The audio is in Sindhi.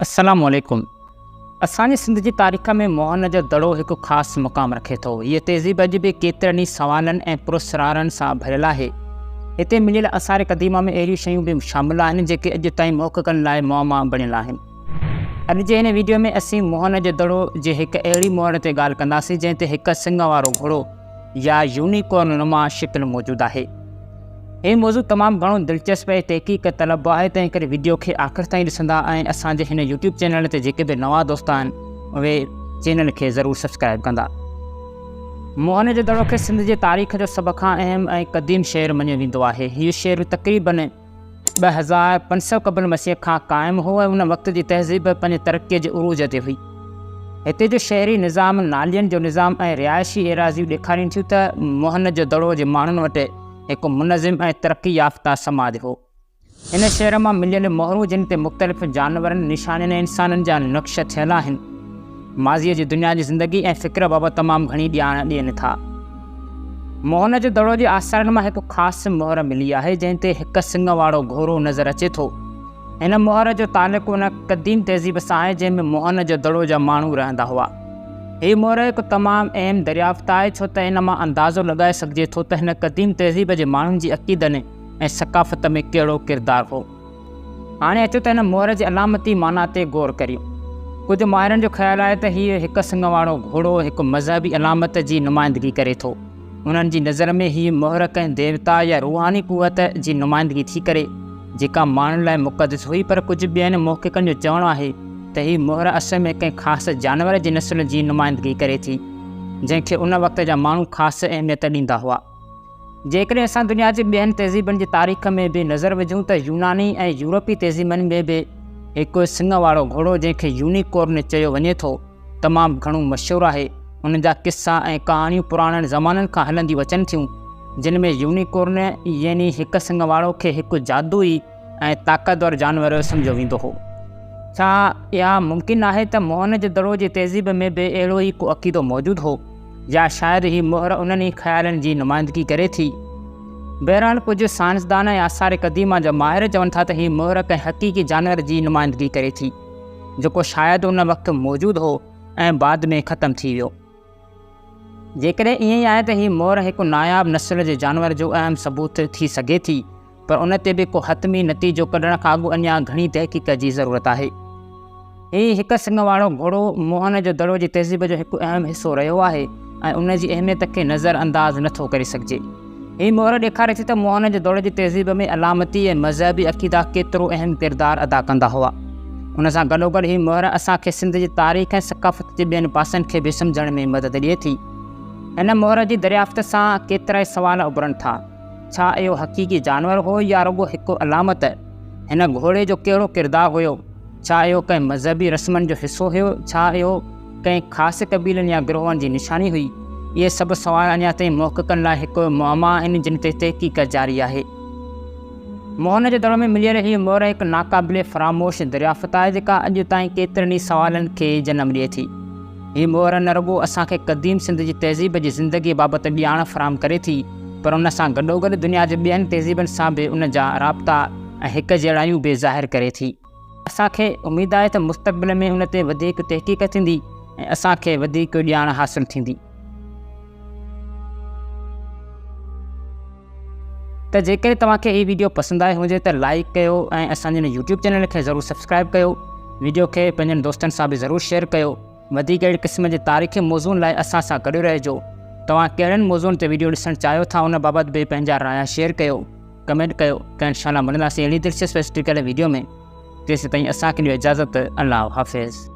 السلام عليڪم اسان جي سنڌ جي تاريخ ۾ موهن جو دڙو هڪ خاص مقام رکي ٿو. هيء تهذيب اڄ به ڪيترن ئي سوالن ۽ پراسرارن سان ڀريل آهي. هتي مليل آثار قديمه ۾ اهڙيون شيون به شامل آهن جيڪي اڄ تائين محققن لاء معما بڻيل آهن. اڄ جي هن ويڊيو ۾ اسين موهن جو دڙو جي هڪ اهڙي مهر تي ڳالهه ڪنداسين جنهن تي هڪ سڱ وارو گهوڙو يا يونيڪورن نما شڪل موجود آهي. هي موضوع تمام گهڻو دلچسپ ۽ تحقيق طلب به آهي تنهن ڪري وڊيو کي آخر تائين ڏسندا ۽ اسان جي هن يوٽيوب چينل تي جيڪي به نوان دوست آهن اهي چينل کي ضرور سبسڪرائب ڪندا. موهن جو دڙو کي سنڌ جي تاريخ جو سڀ کان اهم ۽ قديم شهر مڃيو ويندو آهي. هيء شهر تقريباً 2500 قبل مسيح کان قائم هو ۽ ان وقت جي تهذيب پنهنجي ترقيء جي عروج تي هئي. هتي جو شهري نظام، نالين جو نظام ۽ رهائشي ايراضيون ڏيکارين ٿيون ته موهن جو دڙو جي ماڻهن وٽ هڪ منظم ۽ ترقي يافته سماج هو. هن شهر مان مليل مهرون جن تي مختلف جانورن، نشانين ۽ انسانن جا نقش ٿيل آهن، ماضيء جي دنيا جي زندگي ۽ فڪر بابت تمام گهڻي ڄاڻ ڏين ٿا. موهن جو دڙو جي آثارن مان هڪ خاص مهر ملي آهي، جنهن تي هڪ سڱ وارو گهوڙو نظر اچي ٿو. هن مهر جو تعلق ان قديم تهذيب سان آهي، جنهن ۾ موهن جو دڙو جا ماڻهو رهندا هئا. هي مهر هڪ تمام اهم دريافت آهي، ڇو ته ان مان اندازو لڳائي سگهجي ٿو ته هن قديم تهذيب جي ماڻهن جي عقيدن ۽ ثقافت ۾ ڪهڙو ڪردار هو. هاڻي اچو ته هن مهر جي علامتي معنيٰ تي غور ڪريون. ڪجهه ماهرن جو خيال آهي ته هيء هڪ سڱ وارو گهوڙو هڪ مذهبي علامت جي نمائندگي ڪري ٿو. انهن جي نظر ۾ هيء مهر ڪنهن ديوتا يا روحاني قوت جي نمائندگي ٿي ڪري، جيڪا ماڻهن لاء مقدس هئي پر ڪجهه ٻين محققن جو چوڻ آهي ته هيء مهر اصل ۾ ڪنهن خاص جانور جي نسل جي نمائندگي ڪري ٿي، جنهن کي ان وقت جا ماڻهو خاص اهميت ڏيندا هئا. جيڪڏهن اسان دنيا جي ٻين تهذيبن جي تاريخ ۾ به نظر وجهون ته يوناني ۽ يورپي تهذيبن ۾ به هڪ سڱ وارو گهوڙو جنهن کي يونيڪورن چيو وڃي ٿو تمام گهڻو مشهور آهي. ان جا قصا ۽ ڪهاڻيون پراڻن زمانن کان هلنديون اچن ٿيون جن ۾ يونيڪورن يعني هڪ سڱ وارو کي هڪ جادوئي ۽ طاقتور جانور سمجهيو ويندو هو. ڇا اها ممڪن آهي ته موهن جو دڙو جي تهذيب ۾ به اهڙو ئي ڪو عقيدو موجود هو يا شايد هي مهر انهن ئي خيالن جي نمائندگي ڪري ٿي؟ بهرحال ڪجهه سائنسدان ۽ آثار قديمه جا ماهر چون ٿا ته هي مهر ڪنهن حقيقي جانور جي نمائندگي ڪري ٿي جيڪو شايد ان وقت موجود هو ۽ بعد ۾ ختم ٿي ويو. جيڪڏهن ائين ئي آهي ته هي مهر هڪ ناياب نسل جي جانور جو اهم ثبوت ٿي سگهي ٿي. پر ان تي به ڪو حتمي نتيجو ڪڍڻ کان اڳ اڃا گهڻي تحقيق جي ضرورت آهي. هي هڪ سڱ وارو گهوڙو موهن جو دڙو جي تهذيب جو هڪ اهم حصو رهيو آهي ۽ ان جي اهميت کي نظر انداز نه ٿو ڪري سگهجي. هي مهر ڏيکاري ٿي ته موهن جو دڙو جي تهذيب ۾ علامتي ۽ مذهبي عقيدا ڪيترو اهم ڪردار ادا ڪندا هئا. ان سان گڏوگڏ هي مهر اسان کي سنڌ جي تاريخ ۽ ثقافت جي ٻين پاسن کي به سمجهڻ ۾ مدد ڏئي ٿي. هن مهر جي دريافت سان ڪيترائي سوال اڀرن ٿا. ڇا اهو حقيقي جانور هو يا رڳو هڪ علامت؟ هن گهوڙي جو ڪهڙو ڪردار هيو؟ ڇا اهو ڪنهن مذهبي رسمن جو حصو هيو؟ ڇا اهو ڪنهن خاص قبيلن يا گروهن جي نشاني هئي؟ اهي سڀ سوال اڃا تائين محققن لاء هڪ معما آهن جن تي تحقيق جاري آهي. موهن جو دڙو ۾ مليل هيء مهر هڪ ناقابل فراموش دريافت آهي جيڪا اڄ تائين ڪيترن ئي سوالن کي جنم ڏئي ٿي. هيء مهر نه رڳو اسان کي قديم سنڌ جي تهذيب جي زندگيء بابت ڄاڻ فراهم ڪري ٿي، پر ان سان گڏوگڏ دنيا جي ٻين تهذيبن سان به ان جا رابطا ۽ هڪ جهڙايون به ظاهر ڪري ٿي. اسان کي اميد آهي ته مستقبل ۾ ان تي وڌيڪ تحقيق ٿيندي ۽ اسان کي وڌيڪ ڄاڻ حاصل ٿيندي. ته جيڪڏهن توهان کي هي ويڊيو پسند آيو هجي ته لائيڪ ڪيو ۽ اسان جي هن يوٽيوب چينل کي ضرور سبسڪرائيب ڪيو. ويڊيو کي پنهنجن دوستن سان به ضرور شيئر ڪيو. وڌيڪ اهڙي قسم جي تاريخي موضوعن لاء اسان سان گڏ رهجو. توهان ڪهڙن موضوعن تي ويڊيو ڏسڻ چاهيو ٿا ان بابت به پنهنجا رايا شيئر ڪيو. ڪمينٽ ڪيو ته انشاء الله ملنداسين اهڙي دلچسپ ۽ سٺي ڪيل ويڊيو ۾. تيسيتائين اسان کي ڏيو اجازت الله حافظ.